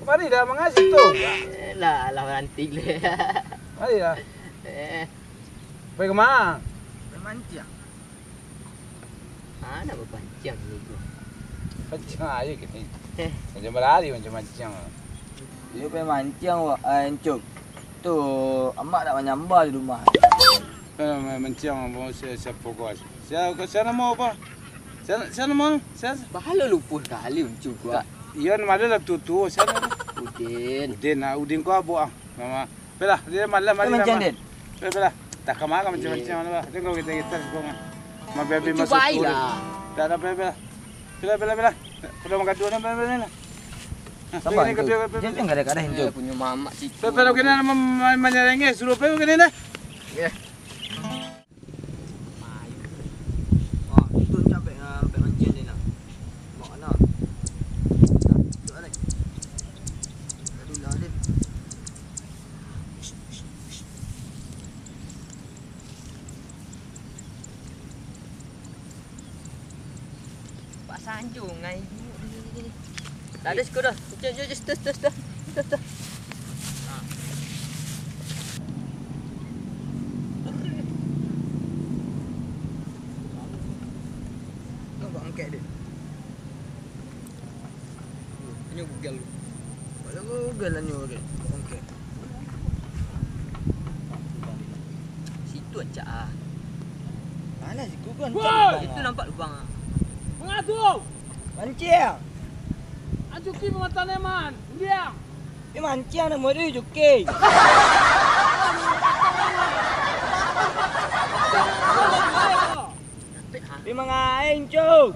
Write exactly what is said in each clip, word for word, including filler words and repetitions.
Mari dah mangasi tu. Eh, lah, lah baranti le. Mari dah. Eh. Pai ka ma? Pai manciang. Ah, nak bapanciang ni tu. Panciang ayo kini. Eh. Macam barari macam manciang. Iyo pai manciang wak, eh, Encok. Tu, amak dak manyamba di rumah. Eh, ma-, manciang mo sia, sia pokok. Sia, sia namo apa? Sia, sia namo? Sia? Bahalo lupo kali Uncu ko. Iyo, namo lah tuo-tuo, sia namo? Udin. Udin, ah, Udin ko abok ah. Mama. Pelah, dia malam hari manciang, Din. Pelah, pelah. Tak kama ka manciang-manciang lah. Tengok kita-kita sekarang. Mabiar-biar masuk baik lah. Tak ada apa-apa. Pelah, pelah, pelah. Kalau manggaduah ni, pelah, pelah, pelah. Sabar, Encok. Jangan kadang-kadang, Encok. Eh, punyo mamak situ. Pelah, pelah, kena ma-, ma-, manyarang, eh. Suruh pelah, kena dah. Ya. Wah, itu capek, ah, capek mancing dia nak. Mak nak. Duduk, Alex. Aduh, lah, Alex. Pak Sanjung ngai. Dah ada siko dah. Jom, jom, jom, situ, situ, situ. Situ, situ. Nampak angkek dia. Hanya Google. Kalau Google hanya Google. Angkek. Situ ancak ah. Mana siku kan? Woi! Itu nampak lubang ah. Mangadu! Manciang. Ajuki pamatan eman, undiang. Dia manciang nama dia Juki. Dia mangaing, Cuk.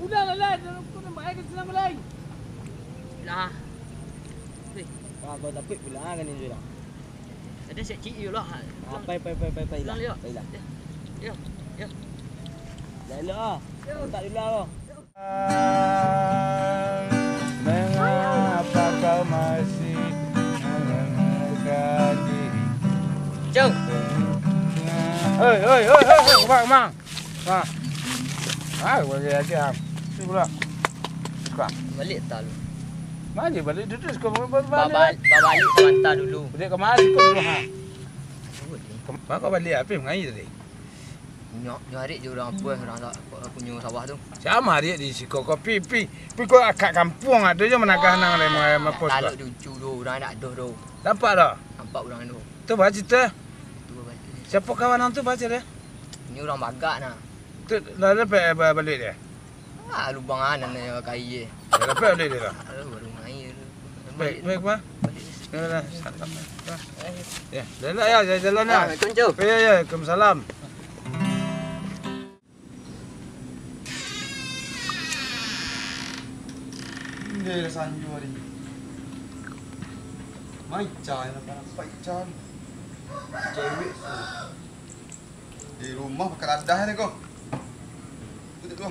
Udah lah, lah. Dah, aku nampak air kat silang, Belai. Lah. Weh. Wah, kau tapik pulang kan ni, Jura? Ada siap cik, iyolah. Ah, pai, pai, pai, pai, pai lah. Pulang, Lio. Pai lah. Ya. Ya. Ya. Dah elok ah. Ya. Tak dulu ah. Mengapa kau masih mengenalkan diri? Jom. Hei, hei, hei, hei, hei, kemang, kemang. Ha. Ha, boleh aja. Tu pula. Buka. Balik tak lu? Mana balik? Duduk sekolah, baru balik. Babal-, babalik sebentar dulu. Balik kemari kau dulu, ha? Kem-, kau balik apa yang ngaji tadi? Nyo, nyo arik je urang apa, urang tak, punyo sawah tu. Sama arik di siko kau pi, pi, pi kau akak kampuang ado je managah nang deh, ma-, ma-, pos. Taluk tu. Uncu tu, urang nak doh tu. Nampak dah? Nampak urang tu. Tu apa cerita? Tu apa cerita? Siapa kawan nang tu, apa cerita? Ni urang bagak nah. Tu lah ada pe-, ba-, balik dia? Ah, lubang anan dia kai je. Dah dapat balik dia dah? Aduh, baru main. Baik, baik, Bang. Balik. Ya, dah, salam. Ya, dah, ya, ya, jalan, ya. Ah, Assalamualaikum, Cuk. Ya, ya, Waalaikumsalam. Dia sanjo hari ni. Mai Ica, nampak Ica. Cewek tu. Di rumah pakai ladah ni ko. Ikut tu.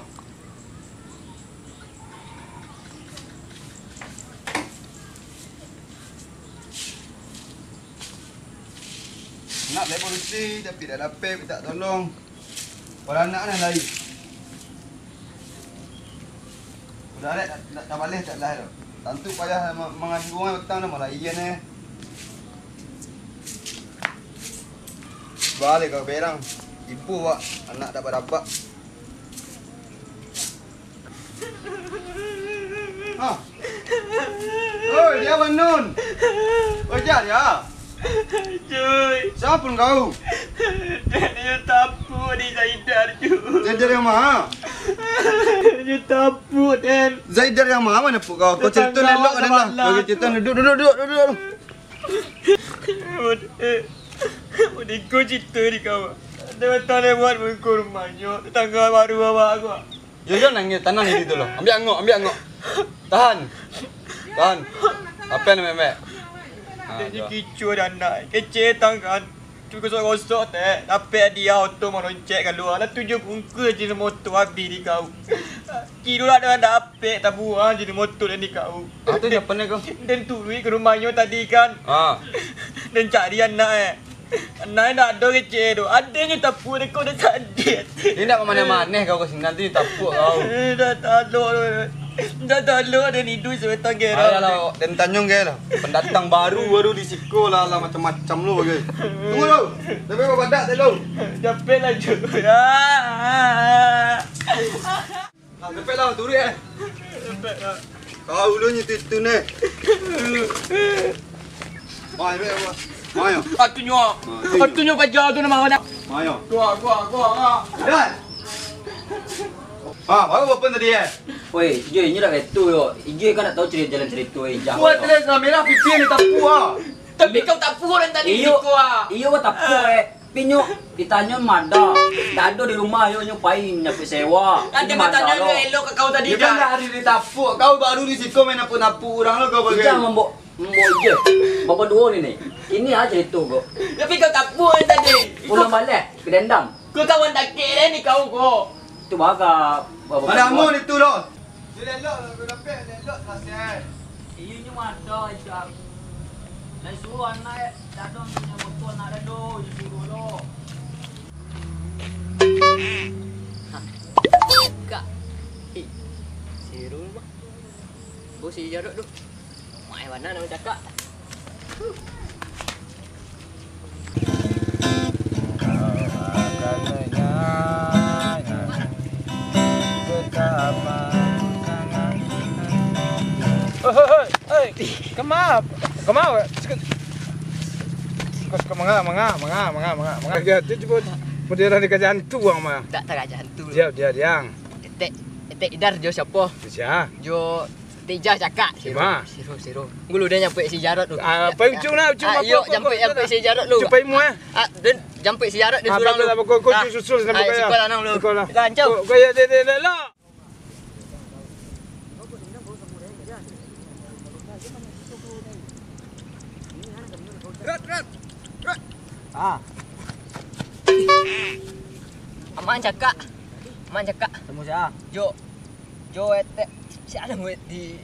Nak beli polisi, tapi dak dapek, minta tolong. Kalau anak ni lari. Udah lek, tak, tak, tak baleh, tak lah tu. Tantu payah ma-, mangadu urang petang dah, malaian eh. Baleh kau berang. Ibu wak, anak dak badabak. Ha. Oi, dia banun. Oi, dia, dia. Cuy. Siapa pun kau? Dia tapuk di Zaidar, cuy. Zaidar yang mana? Dia tapuk, Den. Zaidar yang mana, mana pun kau? Kau cerita elok, elok, elok. Kau cerita, duduk, duduk, duduk, duduk. Udah kau cerita di kau. Dia datang lewat muka rumahnyo, tetangga baru awak kau. Yo, yo, nangis, tanang diri tu lo. Ambiak angok, ambiak angok. Tahan. Tahan. Apa yang nak, Mek? Ha, dia tu. Kicu ada anak. Kecil tang kan. Tu gosok-gosok teh. Dapek dia oto maloncek kalua. Lah tujuh bungkus je motor habis di kau. Kilo lah dah dapek tabuang je motor dan di kau. Ah, tu siapa ni kau? Dan turui ke rumahnyo tadi kan. Ha. Dan cari anak eh. Nai ndak ado kecek tu. Adenyo tapuk dek kau dah sadih. Dia ndak mamaneh-maneh kau ka sinan tu, tapuk kau. Eh, dah talok tu. Dah tolong ada nidu sebatang gerang. Ayolah, den tanyong ge lah. Pendatang baru, baru di siko lah, lah macam-macam lo ge. Tunggu lo. Tapi babadak tadi lo. Capek lah, Ju. Ah. Ah, capek lah, turun eh. Capek lah. Kau lo nyitu-itu ni. Mai, mai, mai. Mai, yo. Atunyo. Ah, atunyo. Atunyo paja tu nama awak nak. Mai, yo. Kuah, kuah, kuah, kuah. Dan. Ah, baru open tadi eh. Oi, Ijai, inyo dak kato yo. Ijai kan dak tahu cerita jalan cerita Ijai. Kuah teles lah merah pipi ni tapuk ah. Tapi kau tapuk orang tadi. Iyo, siko ah. Iyo, tapuk eh. Tapi nyo ditanyo mada. Dak ado di rumah yo, nyo pai nyapuik sewa. Kan dia bertanya lo elok ke kau tadi. Dia kan dah hari ditapuk. Kau baru di siko main napuk-napuk orang lo kau bagai. Ijai mambok. Mbok je. Bapa duo ni, ni. Ini aja itu, kok. Tapi kau tapuk kan tadi. Ulang balik, kedendam. Kau kawan dakek deh ni kau, kok. Tu baga, bapak. Ada amun itu, loh. Dia lelok, kau dapat lelok, kasihan. Iyo, nyo mata, Ijai. Lai suruh anak, dadong punya motor nak dado, suruh lo. Kak. Eh, seru mah. Bos si Jarot tu. Mai bana nak bacakak. Hei, hei, hei, hei. Kemap. Kemap. Kos ke manga, manga, manga, manga, manga, manga. Dia tu cuba modern dekat jantung mah. Tak, tak jantung. Dia, dia, dia. Etek, Etek Idar jo siapa? Sia? Jo Teja cakak. Siro, siro, siro. Gulu dia nyampe si Jarot tu. Ah, pai ujung lah, ujung. Ah, iyo, jampe, jampe si Jarot tu. Ujung pai mu eh. Ah, dan jampe si Jarot dia surang tu. Kau, kau susul sampai kau. Sikolah nang lu. Kau lah. Kau, kau ya, dia, dia, dia lah. Rat, rat, rat. Ah. Aman cakak. Aman cakak. Temu sia? Jo. Jo, eh, te-, si Alang, weh, di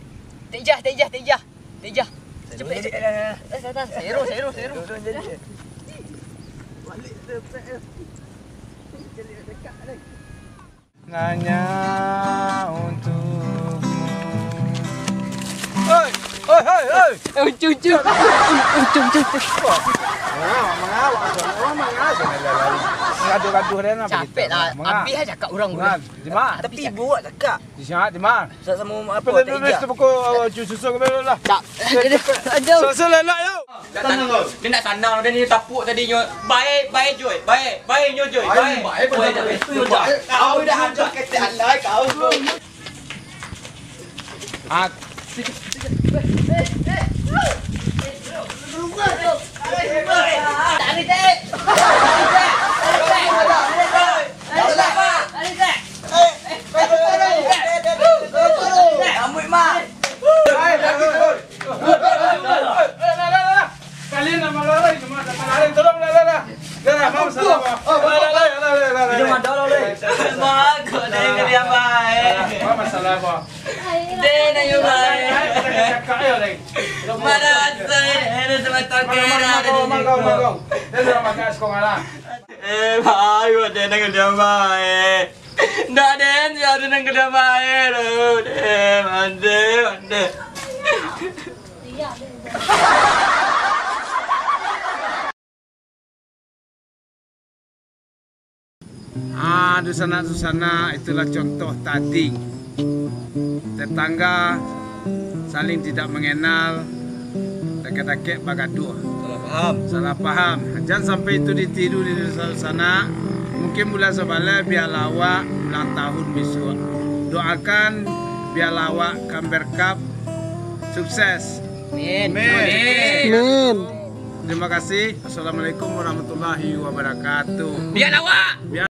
Teja, Teja, Teja. Teja. Cepet, cepet. Eh, dah, dah. Seru, seru, seru. Nanya untukmu. Oi, oi, oi, oi. Eh, uncu, uncu. Uncu, uncu, uncu. Mangawak, mangawak. Mangawak. Gaduh-gaduh dia nak. Capek lah. Habis lah cakap orang. Di mana? Tapi buat cakap. Di sini, di mana? Sa-, samo apa, tak injak. Pukul, oh, jus susu ke belok lah. Tak. Aduh. Selesai lah, yo. Dia nak sanang, dia ni tapuk tadi nyo. Baik, baik, Joy. Baik, baik nyo, Joy. Baik. Baik, baik, baik. Kau dah hantar ketek alai, kau. Ah. Kalian nak malarai, cuma nak malarai. Tolong, lah, lah, lah. Lah, lah, apa masalah, apa? Lah, lah, lah, lah, lah, lah, lah. Minum ada, lah, lah. Mak, kok dia kena apa, eh? Apa masalah, apa? Dia nak yuk, eh. Cakap, ya, Leng. Mana asal, eh, ada sebatang kera ada di situ. Dia dah makan sekolah lah. Eh, baik, buat dia nak kena apa, eh? Ndak, Den, sia tu nan ka damai tu, Den, mande, mande. Ah, dunsanak-dunsanak, itulah contoh tadi. Tetangga saling tidak mengenal, dakek-dakek bagaduah. Salah paham. Salah paham. Jan sampai itu ditiru di dunsanak-dunsanak. Mungkin bulan sabaleh bialah awak ulang tahun bisuak. Doakan bialah awak Camber Cup sukses. Amin. Amin. Amin. Terima kasih. Assalamualaikum warahmatullahi wabarakatuh. Bialah awak. Biar